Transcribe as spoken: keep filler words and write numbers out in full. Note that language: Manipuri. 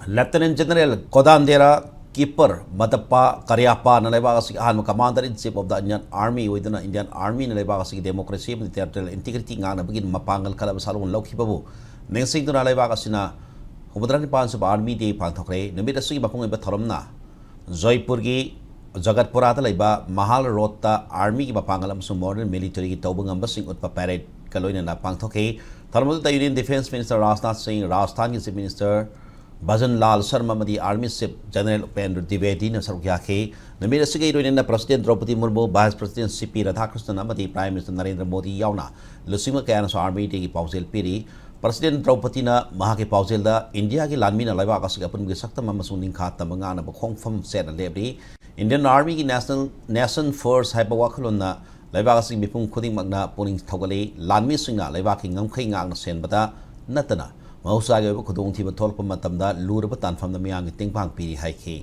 Lieutenant General Kodandera Kipper Madappa Karyappa ꯅ ꯂꯩꯕꯥꯛ ꯑꯁꯤꯒꯤ ꯑꯍꯥꯟꯕ Commander in Chief of the Indian Army ꯑꯣꯏꯗꯨꯅ Indian Army ꯅ ꯂꯩꯕꯥꯛ ꯑꯁꯤꯒꯤ democracy ꯑꯃꯗꯤ territorial integrity ꯉꯥꯛꯅꯕꯒꯤ ꯃꯄꯥꯡꯒꯜ ꯀꯜꯂꯕ ꯁꯛꯂꯣꯟ ꯂꯧꯈꯤꯕꯕꯨ ꯅꯤꯡꯁꯤꯡꯗꯨꯅ ꯂꯩꯕꯥꯛ ꯑꯁꯤꯅ ꯍꯨꯝꯐꯨꯇꯔꯥ ꯅꯤꯄꯥꯟ ꯁꯨꯕ Army Day ꯄꯥꯡꯊꯣꯛꯈ꯭ꯔꯦ꯫ ꯅꯨꯃꯤꯠ ꯑꯁꯤꯒꯤ ꯃꯄꯨꯡ ꯑꯣꯏꯕ ꯊꯧꯔꯝꯅ ꯖꯣꯏꯄꯨꯔꯒꯤ ꯖꯒꯠꯄꯨꯔꯥꯗ ꯂꯩꯕ ꯃꯍꯥꯜ ꯔꯣꯗꯇ Army ꯒꯤ ꯃꯄꯥꯡꯒꯜ ꯑꯃꯁꯨꯡ modern military ꯒꯤ ꯇꯧꯕ ꯉꯝꯕꯁꯤꯡ ꯎꯠꯄ parade ꯀ ꯂꯣꯏꯅꯅ ꯄꯥꯡꯊꯣꯛꯈꯤ꯫ ꯊꯧꯔꯝ ꯑꯗꯨꯗ Union Defence Minister ꯔꯥꯖꯅꯥꯊ ꯁꯤꯡ, ꯔꯥꯖꯁꯊꯥꯟꯒꯤ Chief Minister ꯚꯖꯟ ꯂꯥꯜ ꯁꯔꯃ ꯑꯃꯗꯤ Army Chief General ꯎꯄꯦꯟꯗ꯭ꯔ ꯗ꯭ꯋꯤꯕꯦꯗꯤꯅ ꯁꯔꯨꯛ ꯌꯥꯈꯤ꯫ ꯅꯨꯃꯤꯠ ꯑꯁꯤꯒꯤ ꯏꯔꯣꯏꯅꯅ President ꯗ꯭ꯔꯧꯄꯗꯤ ꯃꯨꯔꯃꯨ, Vice President ꯁꯤ ꯄꯤ ꯔꯥꯙꯥꯀ꯭ꯔꯤꯁꯅꯟ ꯑꯃꯗꯤ Prime Minister ꯅꯔꯦꯟꯗ꯭ꯔ ꯃꯣꯗꯤ ꯌꯥꯎꯅ ꯂꯨꯆꯤꯡꯕ ꯀꯌꯥꯅꯁꯨ Army Day ꯒꯤ ꯄꯥꯎꯖꯦꯜ ꯄꯤꯔꯤ꯫ President ꯗ꯭ꯔꯧꯄꯗꯤꯅ ꯃꯍꯥꯛꯀꯤ ꯄꯥꯎꯖꯦꯜꯗ ꯏꯟꯗꯤꯌꯥꯒꯤ ꯂꯥꯟꯃꯤꯅ ꯂꯩꯕꯥꯛ ꯑꯁꯤꯒꯤ ꯑꯄꯨꯟꯕꯒꯤ ꯁꯛꯇꯝ ꯑꯃꯁꯨꯡ ꯅꯤꯡꯈꯥ ꯇꯝꯕ ꯉꯥꯛꯅꯕ ꯈꯣꯡꯐꯝ ꯆꯦꯠꯅ ꯂꯦꯞꯂꯤ꯫ Indian Army ꯒꯤ National, Nation First ꯍꯥꯏꯕ ꯋꯥꯈꯜꯂꯣꯟꯅ ꯂꯩꯕꯥꯛ ꯑꯁꯤꯒꯤ ꯃꯤꯄꯨꯝ ꯈꯨꯗꯤꯡꯃꯛꯅ ꯄꯨꯛꯅꯤꯡ ꯊꯧꯒꯠꯂꯤ꯫ ꯂꯥꯟꯃꯤꯁꯤꯡꯅ ꯂꯩꯕꯥꯛꯀꯤ ꯉꯝꯈꯩ ꯉꯥꯛꯅ ꯁꯦꯟꯕꯗ ꯅꯠꯇꯅ ꯃꯍꯧꯁꯥꯒꯤ ꯑꯣꯏꯕ ꯈꯨꯗꯣꯡꯊꯤꯕ ꯊꯣꯛꯂꯛꯄ ꯃꯇꯝꯗ ꯂꯨꯔꯕ ꯇꯥꯟꯐꯝꯗ ꯃꯤꯌꯥꯝꯒꯤ ꯇꯦꯡꯕꯥꯡ ꯄꯤꯔꯤ ꯍꯥꯏꯈꯤ꯫